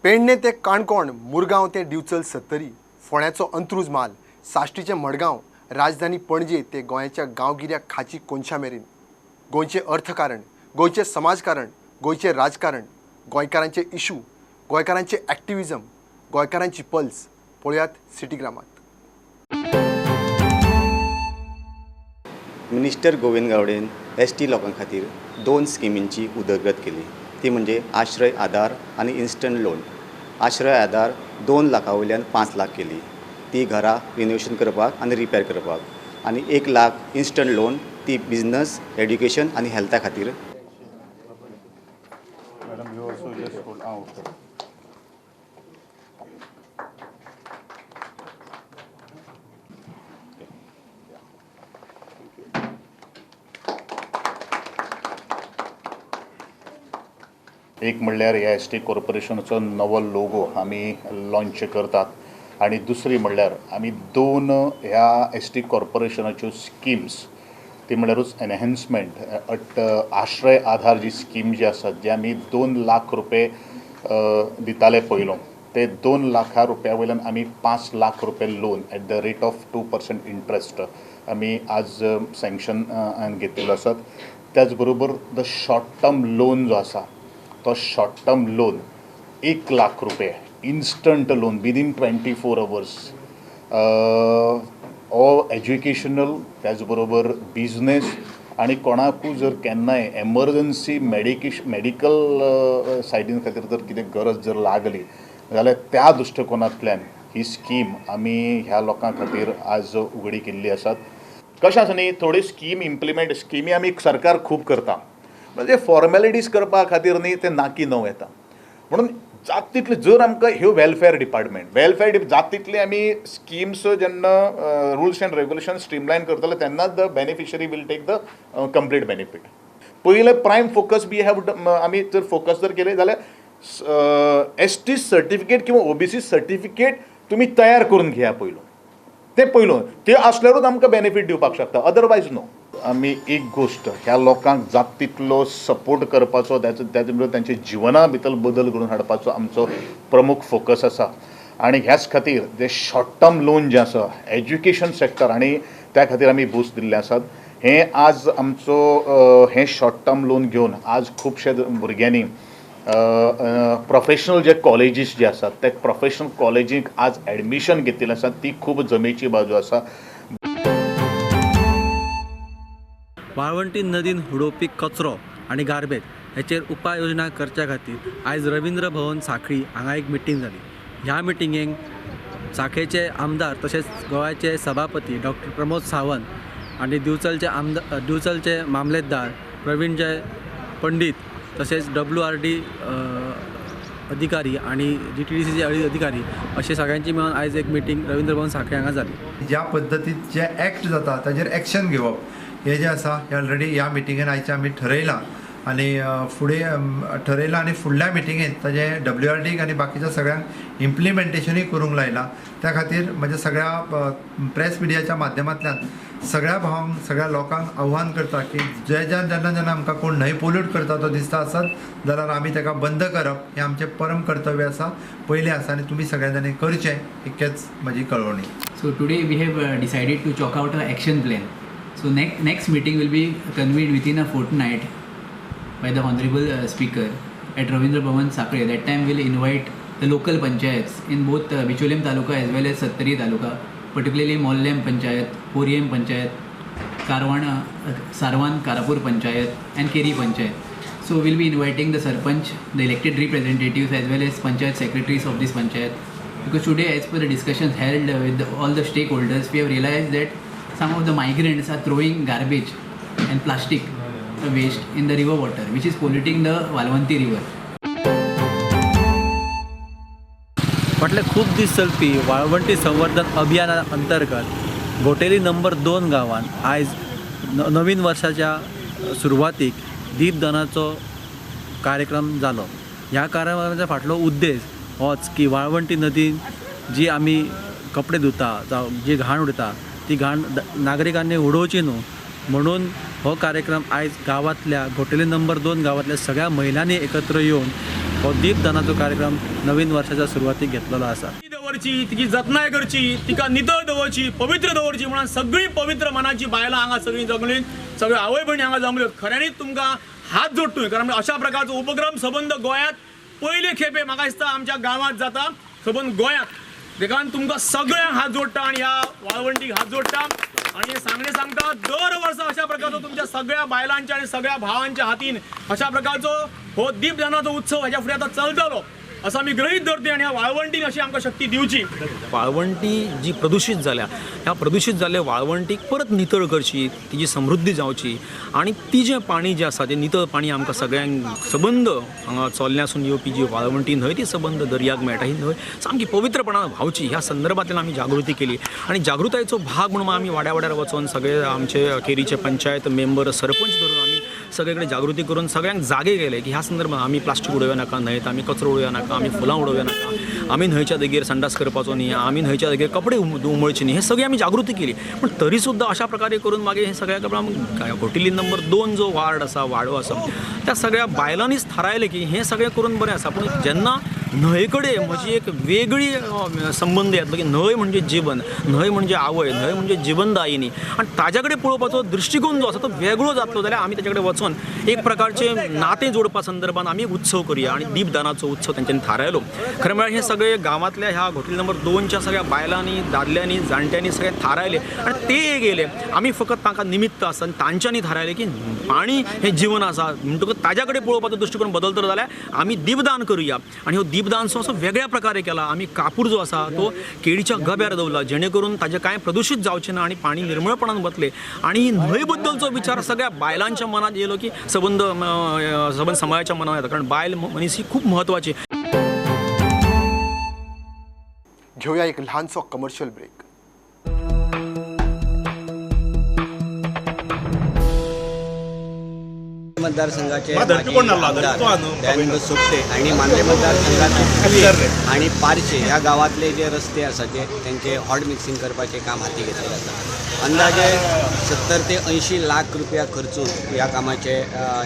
पेडणे ते काणकोण, मुरगांव ते दिवचल सत्तरी, फोंड्याचो अंत्रुज म्हाल, साश्टीचें मडगांव, राजधानी पणजे ते गोंयच्या गांवगिऱ्या खाची कोनशा मेरेन गोंयचें अर्थकारण, गोंयचें समाजकारण, गोंयचें राजकारण, गोंयकारांचे इशू, गोंयकारांचे ॲक्टिविजम, गोंयकारांची पल्स पळयात सिटीग्रामात. मिनिस्टर गोविंद गावडेन एस टी लोकां खातीर दोन स्किमींची उदरगत केली, ती म्हणजे आश्रय आधार आनी इन्स्टंट लोन. आश्रय आधार 2 लाखां वयल्यान 5 लाख केली, ती घरां रिनोवेशन करपाक आनी रिपेर करपाक, आनी 1 लाख इन्स्टंट लोन ती बिजनस, एड्युकेशन आनी हेल्था खातीर. एक म्हणल्यार ह्या एस टी कॉर्पोरेशनाचो नवो लोगो आमी लॉन्च करतात आनी दुसरी म्हणल्यार आमी 2 ह्या एस टी कॉर्पोरेशनाच्यो स्किम्स, ती म्हणल्यारूच एनहेन्समेंट अट आश्रय आधार जी स्कीम जी आसा, जी आमी 2 लाख रुपये दिताले पयलो, ते 2 लाखां रुपया वयल्यान आमी 5 लाख रुपये loan at the rate of 2% interest आमी आज सँक्शन घेतिल्लो आसात. त्याच बरोबर the short term loan जो आसा तो शॉर्ट टर्म लोन 1 लाख रुपये इन्स्टंट लोन विदीन 24 अवर्स ओ एज्युकेशनल, त्याच बरोबर बिजनेस आनी कोणाकूय जर केन्नाय एमर्जन्सी मेडिकल सायडीन खातीर जर कितें गरज जर लागली जाल्यार त्या दृश्टिकोनांतल्यान ही स्कीम आमी ह्या लोकां खातीर आज उगडी केल्ली आसात. कशें आसा न्ही, थोडी स्कीम इम्प्लिमेंट स्किमी आमी सरकार खूब करता, म्हणजे फॉर्मेलिटीज करपा खातीर न्ही ते नाकी नव येता. म्हणून जात तितले जर आमकां ह्यो वेलफेअर डिपार्टमेंट वेलफेअर जात तितले आमी स्किम्स जेन्ना रुल्स एंड रेगुलेशन स्ट्रीमलायन करतले तेन्नाच the beneficiary will take the complete benefit. पयलें प्रायम फोकस we have, आमी जर फोकस जर केले जाल्यार एस टी सर्टिफिकेट किंवा ओबीसी सर्टिफिकेट तुमी तयार करून घेया पयलो, ते पयलो ते आसल्यारूच आमकां बेनिफीट दिवपाक शकता, अदरवायज नो. आमी एक गोश्ट ह्या लोकांक जात तितलो सपोर्ट करपाचो, त्याच बरोबर तांच्या जिवना भितर बदल घडोवन हाडपाचो आमचो प्रमुख फोकस आसा. आनी ह्याच खातीर जे शॉर्ट टर्म लोन जें आसा एज्युकेशन सेक्टर आनी त्या खातीर आमी बूस्ट दिल्ले आसात. हें आज आमचो हें शॉर्ट टर्म लोन घेवन आज खुबशे भुरग्यांनी प्रोफेशनल जे कॉलेजीस जे आसात ते प्रोफेशनल कॉलेजीक आज एडमिशन घेतिल्लें आसा, ती खूब जमेची बाजू आसा. वाळवंटी नदीन उडोवपी कचरो आनी गार्बेज हेचेर उपाय योजना करच्या खातीर आयज रवींद्र भवन सांखळी हांगा एक मिटींग जाली. ह्या मिटिंगेक सांखळेचे आमदार तशेंच गोव्याचे सभापती डॉक्टर प्रमोद सावंत आनी दिवचलचे आमदार दिवचलचे मामलेदार प्रवीण जय पंडीत तशेंच WRD अधिकारी आनी GTDCचे अधिकारी अशे सगळ्यांची मेळून आयज एक मिटींग रवींद्र भवन सांखळी हांगा जाली. ज्या पद्दतीन जे एक्ट जाता ताजेर एक्शन घेवप हे जे आसा हे ऑलरेडी ह्या मिटिंगेन आयचे आमी ठरयलां आनी फुडें ठरयलां आनी फुडल्या मिटिंगेन ताजें WRDक आनी बाकीच्या सगळ्यांक इम्प्लिमेंटेशनूय करूंक लायलां. त्या खातीर म्हज्या सगळ्या प्रेस मिडियाच्या माध्यमांतल्यान सगळ्या भावांक सगळ्या लोकांक आव्हान करता की जे जेन्ना जेन्ना आमकां कोण न्हंय पोल्यूट करता तो दिसता आसत जाल्यार आमी ताका बंद करप हें आमचें परम कर्तव्य आसा, पयलें आसा आनी तुमी सगळ्या जाणांनी करचें इतकेच म्हजी कळवणी. So today we have decided to chalk out a action plan. So next meeting will be convened within a fortnight by the Honorable Speaker at Ravindra Bhavan Sakhale. That time we'll invite the local panchayats in both Bicholim Taluka as well as Sattari Taluka, particularly Mollem Panchayat, Poriem Panchayat, Sarwan Karapur Panchayat and Keri Panchayat. So we'll be inviting the Sarpanch, the elected representatives as well as Panchayat secretaries of this Panchayat. Because today, as per the discussions held with all the stakeholders, we have realized that some of the migrants are throwing garbage and plastic waste in the river water, which is polluting the Valvanti river. फाटले खूब दीस चलपी वाळवंटी संवर्धन अभियाना अंतर्गत घोटेली number 2 गांवांत आयज नवीन वर्साच्या सुरवातीक दीपदानाचो कार्यक्रम जालो. ह्या कार्यक्रमाचो फाटलो उद्देश होच की वाळवंटी नदीन जी आमी कपडे धुता जावं जी घाण उडयता ती घाण नागरिकांनी उडोवची न्हू म्हणून हो कार्यक्रम आयज गांवांतल्या घोटेली नंबर 2 गांवांतल्या सगळ्या महिलांनी एकत्र येवन हो दीपदानाचो कार्यक्रम नवीन वर्षाच्या सुरवातीक घेतलेलो आसा. दवरची, तिची जतनाय करची, तिका नितळ दवरची, पवित्र दवरची म्हणून सगळी पवित्र मनाची बायलां हांगा सगळीं जमलीं, सगळ्यो आवय भयणी हांगा जमल्यो. खऱ्यांनीच तुमकां हात जोडटूय, कारण अशा प्रकारचो उपक्रम सबंद गोंयांत पयले खेपे म्हाका दिसता आमच्या गांवांत जाता, सबंद गोंयांत. देखून तुमकां सगळ्यांक हात जोडटा आनी ह्या वाळवंटीक हात जोडटा आनी सांगणे सांगता दर वर्सा अशा प्रकारचो तुमच्या सगळ्या बायलांच्या आनी सगळ्या भावांच्या हातीन अशा प्रकारचो हो दीपदानाचो उत्सव ह्याच्या फुडें आतां चलतलो असं आमी गृहीत धरतोय आनी ह्या वाळवंटीन अशी आमकां शक्ती दिवची. वाळवंटी जी प्रदुशीत जाल्या ह्या प्रदुशीत जाल्ल्या वाळवंटीक परत नितळ करची, तिजी समृद्धी जावची आनी ती जें पाणी जें आसा तें नितळ पाणी आमकां सगळ्यांक सबंद हांगा चोल्ल्यासून येवपी जी वाळवंटी न्हंय ती सबंद दर्याक मेळटा, ही न्हंय सामकी पवित्रपणान व्हांवची ह्या संदर्भांतल्यान आमी जागृती केली. आनी जागृतायेचो भाग म्हणून आमी वाड्या वाड्यार वचोन सगळे आमचे केरीचे पंचायत मेंबर सरपंच धरून आमी सगळे कडेन जागृती करून सगळ्यांक जागे केले की ह्या संदर्भात आमी प्लास्टीक उडोवया नाका न्हंयेत, आमी कचरो उडोवया नाका, आमी फुलां उडोवया नाका, आमी न्हंयच्या देगेर संडास करपाचो न्ही, आमी न्हंयच्या देगेर कपडे उमळचे न्ही, हे सगळी आमी जागृती केली. पूण तरी सुद्दां अशा प्रकारे करून मागीर हे सगळ्या घोटिली नंबर 2 जो वार्ड आसा, वाडो आसा, त्या सगळ्या बायलांनीच थारायलें की हें सगळें करून बरें आसा. पूण जेन्ना न्हंये कडेन म्हजी एक वेगळी संबंद येतलो की न्हंय म्हणजे जिवन, न्हंय म्हणजे आवय, न्हंय म्हणजे जिवनदायिनी आनी ताज्या कडेन पळोवपाचो दृश्टिकोन जो आसा तो वेगळो जातलो जाल्यार आमी ताच्या कडेन वचोन एक प्रकारचें नातें जोडपा संदर्भात आमी एक उत्सव करुया आनी दीपदानाचो उत्सव तांच्यांनी थारायलो. खरें म्हळ्यार हे सगळे गांवांतल्या ह्या घोटिली नंबर 2च्या सगळ्या बायलांनी, दादल्यांनी, जाणट्यांनी सगळें थारायलें आनी ते गेले. आमी फकत तांकां निमित्त आसा आनी तांच्यांनी थारायलें की पाणी हें जिवन आसा म्हणटकच ताज्या कडेन पळोवपाचो दृश्टिकोन बदलतलो जाल्यार आमी दीपदान करुया. आनी हो दीपदान सो असो वेगळ्या प्रकारे केला. आमी कापूर जो आसा तो केळीच्या गब्यार दवरला जेणे करून ताजें कांय प्रदुशीत जावचें ना आनी पाणी निर्मळपणान वतलें. आनी न्हंय बद्दलचो विचार सगळ्या बायलांच्या मनात येयलो की सबंद सबंद समाजाच्या मनात येता, कारण बायल मनीस ही खूब म्हत्वाची. घेवया एक ल्हानसो कमर्शियल ब्रेक. मतदारसंघाचे दयानंद सोपटे आणि मांद्रे मतदारसंघात आणि पारशे ह्या गावातले जे रस्ते आसा ते त्यांचे हॉट मिक्सिंग करपाचे काम हाती घेतलेले आसा. अंदाजे 70 ते 80 लाख रुपया खर्चून ह्या कामाचे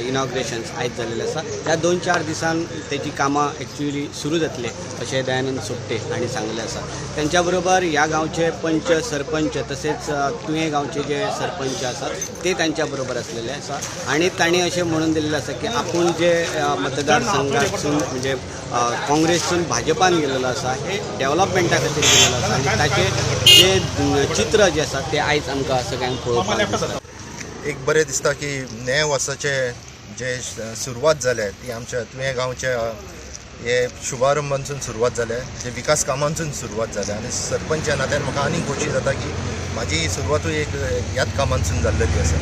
इनॉग्रेशन आयज जाल्लेले आसा. ह्या 2-4 दिसान तेची कामां एक्चुअली सुरू जातले अशें दयानंद सोपटे हांणी सांगलें आसा. त्यांच्या बरोबर ह्या गांवचे पंच सरपंच तसेच तुयें गांवचे जे सरपंच आसात ते त्यांच्या बरोबर आसलेले आसा आनी तांणी अशें म्हणून दिलेलें आसा की आपूण जे मतदारसंघातसून म्हणजे काँग्रेससून भाजपान गेलेलो आसा हे डेव्हलपमेंटा खातीर गेलेलो आसा आनी ताचें जे चित्र जें आसा तें आयज आमकां सगळ्यांक पळोवपाक दिसता. एक बरें दिसता की नव्या वर्साचे जे सुरवात जाल्या ती आमच्या तुयें गांवच्या हे शुभारंभांसून सुरवात जाल्या, जे विकास कामांसून सुरवात जाल्या आनी सरपंच ह्या नात्यान म्हाका आनीक खोशी जाता की म्हाजी सुरवातूय एक ह्याच कामांसून जाल्लेली आसा.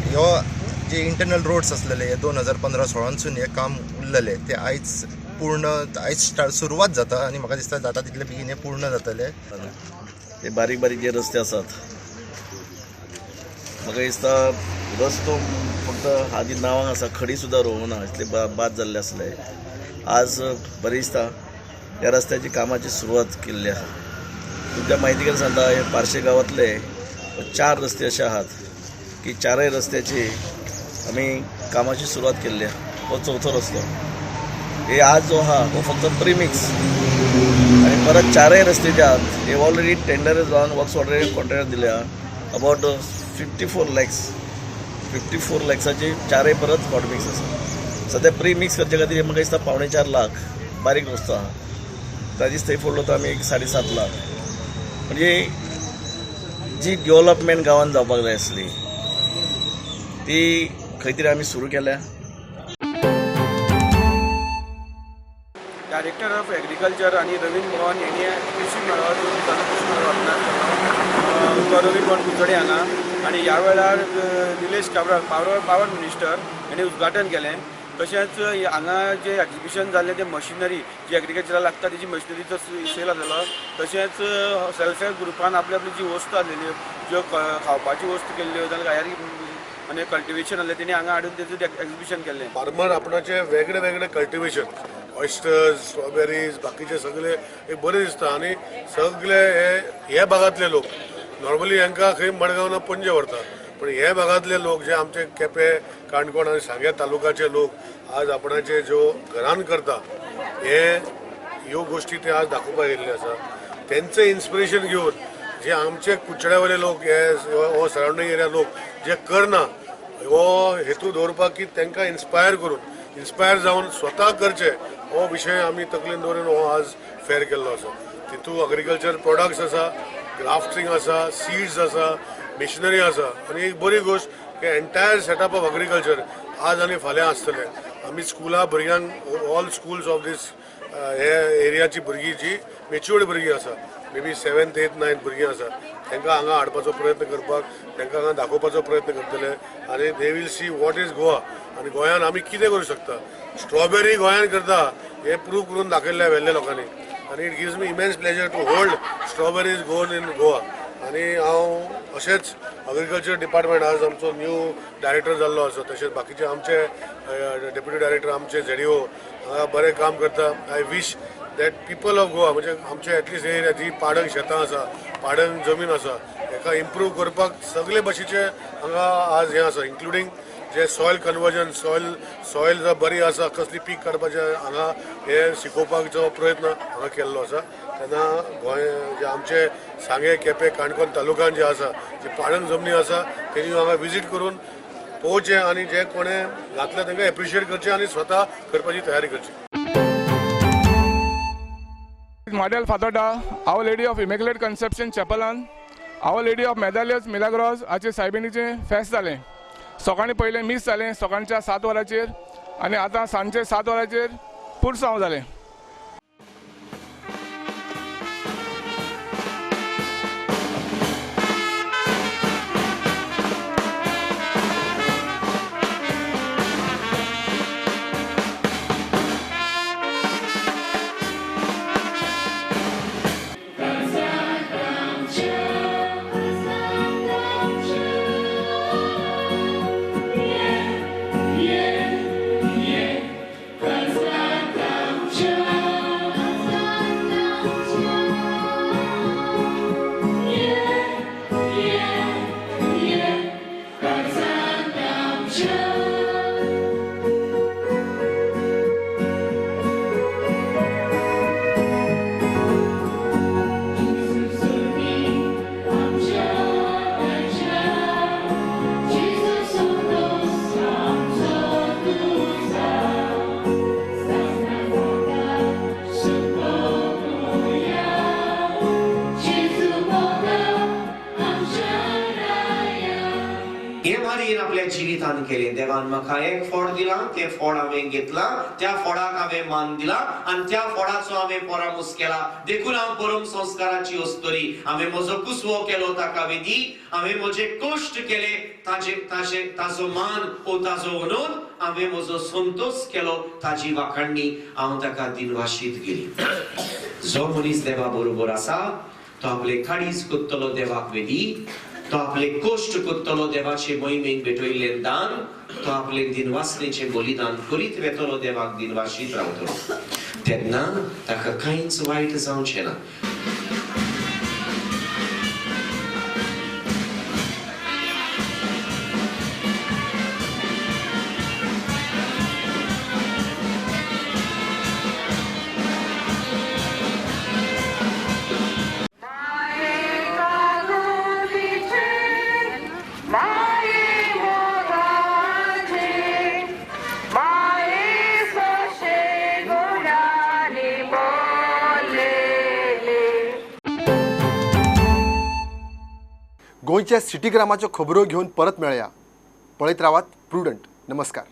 ह्यो जे इंटरनल रोड्स आसलेले हे 2015-16 हे काम उरलेले ते आयज पूर्ण आयज सुरवात जाता आनी म्हाका दिसता जाता तितले बेगीन हे पूर्ण जातले. हे बारीक बारीक जे रस्ते आसात म्हाका दिसता रस्तो फक्त आदी नांवांक आसा, खडी सुद्दां रोवना इतले बाद जाल्ले आसले. आज बरें दिसता ह्या रस्त्याची कामाची सुरवात केल्ली आसा. तुमच्या म्हायती करून सांगता, हे पार्शे गांवांतले 4 रस्ते अशे आहात की 4 रस्त्याची आमी कामाची सुरवात केल्ली आसा. हो चवथो रस्तो हे आज जो आहा हो फक्त प्रिमिक्स आनी परत 4 रस्ते जे आहात हे ऑलरेडी टेंडर जावन वर्क्स ऑर्डर कॉन्ट्रॅक्ट दिल्या अबावट 54 लॅक्स 54 लॅक्साची 4 परत हॉट मिक्स आसा. सद्या प्रिमिक्स करचे खातीर म्हाका दिसता 3.75 लाख बारीक रस्तो आहा, ताजीच थंय फोडलो तर आमी एक 7.5 लाख. म्हणजे जी डेव्हलपमेंट गांवांत जावपाक जाय आसली ती खंय तरी आमी सुरू केल्या. डायरेक्टर ऑफ एग्रीकल्चर आनी रवींद्र भवन हेणी कृषी मेळावो कृषी मेळावो तो रवींद्र भवन कुंकळे हांगा आनी ह्या वेळार निलेश काब्राल पावर मिनिस्टर हेणी उद्घाटन केलें. तशेंच हांगा जे एग्जिबिशन जाल्लें ते मशिनरी जी एग्रीकल्चराक लागता तेजी मशिनरीचो सेल आसलेलो. तशेंच सेल्फ हेल्प ग्रुपान आपली आपली जी वस्तू आसलेल्यो ज्यो खावपाची वस्तू केल्ल्यो जाल्यार हेर आनी कल्टिवेशन आसलें तेणी हांगा हाडून तेजें एग्जिबिशन केल्लें. फार्मर आपणाचे वेगळे वेगळे कल्टिवेशन ऑयस्टर्स, स्ट्रॉबेरीज बाकीचे सगळे एक बरें दिसता आनी सगळे हे ह्या भागांतले लोक नॉर्मली हांकां खंय मडगांव ना पणजे व्हरता, पण हे भागांतले लोक जे आमचे केपें, काणकोण आनी सांगें तालुकाचे लोक आज आपणाचे ज्यो घरान करता हे ह्यो गोश्टी ते आज दाखोवपाक येयल्ले आसा. तेंचें इन्स्पिरेशन घेवन जे आमचे कुडचड्यावयले लोक हे हो सरावंडींग एरिया लोक जे करना हो हेतू दवरपाक की तांकां इन्स्पायर करून इन्स्पायर जावन स्वता करचे हो विशय आमी तकलेन दवरून हो आज फेर केल्लो आसा. तितूंत अग्रिकल्चर प्रोडक्ट्स आसा, ग्राफ्टिंग आसा, सीड्स आसा, मिशनरी आसा आनी एक बरी गोश्ट की एंटायर सेटअप ऑफ अग्रिकल्चर आज आनी फाल्यां आसतलें. आमी स्कुलां भुरग्यांक ऑल स्कुल्स ऑफ these हे एरियाची भुरगीं जी मेच्युर्ड भुरगीं आसा, may be 7th 8th 9th भुरगीं आसा, तांकां हांगा हाडपाचो प्रयत्न करपाक, तांकां हांगा दाखोवपाचो प्रयत्न करतले आनी they will see what is Goa आनी गोंयान आमी कितें करूं शकता. स्ट्रॉबेरी गोंयान करता हें प्रूव करून दाखयल्लें व्हेल्ल्या लोकांनी आनी it gives me immense pleasure to hold strawberries grown in Goa. आनी हांव अशेंच अग्रिकल्चर डिपार्टमेंट आज आमचो न्यू डायरेक्टर जाल्लो आसा, तशेंच बाकीचे आमचे डेप्युटी डायरेक्टर आमचे ZDO हांगा बरें काम करता. I wish that people of Goa म्हणजे आमचे एटलिस्ट एरिया जी पाडंग शेतां आसा, पाडंग जमीन आसा, हेका इम्प्रूव करपाक सगळे भशेचे हांगा आज हें आसा, इन्क्लुडींग जे सॉयल कन्वर्जन, सॉयल जर बरी आसा कसली पीक काडपाचें हांगा हे शिकोवपाचो प्रयत्न हांगा केल्लो आसा. तेन्ना गोंय जे आमचे सांगें, केपें, काणकोण तालुक्यान जे आसा जी पाडंग जमनी आसा तेणी हांगा विजीट करून पळोवचें आनी जे कोणें घातलें तांकां एप्रिशिएट करचें आनी स्वता करपाची तयारी करची. Model Fatorda our lady of immaculate conception चॅपलान our lady of Medallas Milagros हाचे सायबिणीचें फेस्त जालें. सकाळीं पयलें मीस जालें सकाळच्या 7 वरांचेर आनी आतां सांजचे 7 वरांचेर पुरसांव जालें. जिवितान केलें देवान म्हाका एक फळ दिलां, तें फळ हांवें घेतलां, त्या फळाक हांवें मान दिला आनी त्या फळाचो हांवें परामूस केला. देखून हांव परम संस्काराची अस्तुरी. हांवें म्हजो कुसवो केलो ताका विधी, हांवें म्हजे कश्ट केले ताजे ताजे ताजो मान ओ ताजो विनोद, हांवें म्हजो संतोष केलो ताजी वाखाणणी, हांव ताका दिनवाशीत गेली. जो मनीस देवा बरोबर आसा तो आपले काळीज कोत्तलो देवाक विधी, तो आपले कश्ट कोत्तलो देवाचे मोहिमेक भेटयल्लें दान, तो आपले दिनवासनेचें बलिदान करीत वेतलो देवाक दिनवाशीत रावतलो, तेन्ना ताका कांयच वायट जावचें ना. गोंयच्या सिटीग्रामाच्यो खबरो घेवन परत मेळया. पळयत रावात प्रुडंट. नमस्कार.